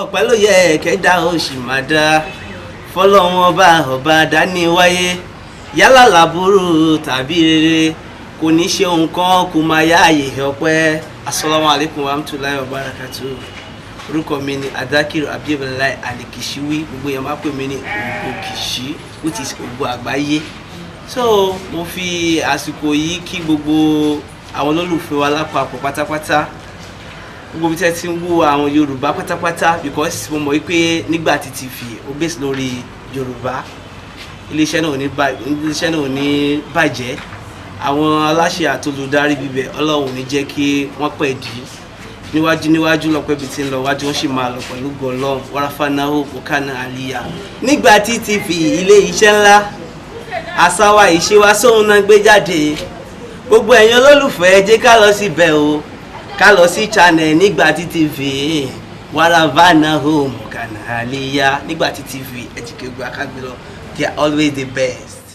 Ọpẹ́ ló yẹ kẹ́dá ó sì máa dá fọlọ́run ọba, ọba dání wáyé, yálà làbúrò tàbí rere, kò ní ṣe nǹkan kò máa yá àyè ọpẹ́. Asalaamu alaykum wa rahmatulahi wa barakatu. Orúkọ mi ni Adakiru Abiyabalayi Alikishiwi. Gbogbo yẹn máa pè mí ní Ògo Kìṣí, which is Ògo àgbáyé. So mo fi àsìkò yìí kí gbogbo àwọn olólùfẹ́ wa lápapọ̀ pátápátá, gbogbo bí tẹ́ ti ń wú àwọn Yorùbá pátápátá, because mo mọ̀ wípé Nígbà tí TV ó base lórí Yorùbá. Iléeṣẹ́ náà ò ní bàjẹ́. Àwọn aláṣẹ àtolùdarí bíbẹ̀, Ọlọ́run ò ní jẹ́ kí wọ́n pẹ̀ dí níwájú níwájú lọ́pẹ́ bí ti ń lọ wájú, wọ́n sì máa lọ pẹ̀lú gọlọ́n wàràfànáhó bùkánà àlìyà. Nígbà tí TV, ilé iṣẹ́ ńlá, àṣà wa, ìṣe wa sóhun náà gbé jáde. Gbogbo ẹ̀yin olólùfẹ́, ẹ jẹ́ ká lọ síbẹ̀ o, ká lọ sí channel Nígbà tí TV, wàràfànáhó bùkánà àlìyà. Nígbà tí TV, ẹ jẹ́ kí gbogbo akágbé lọ. They are always the best.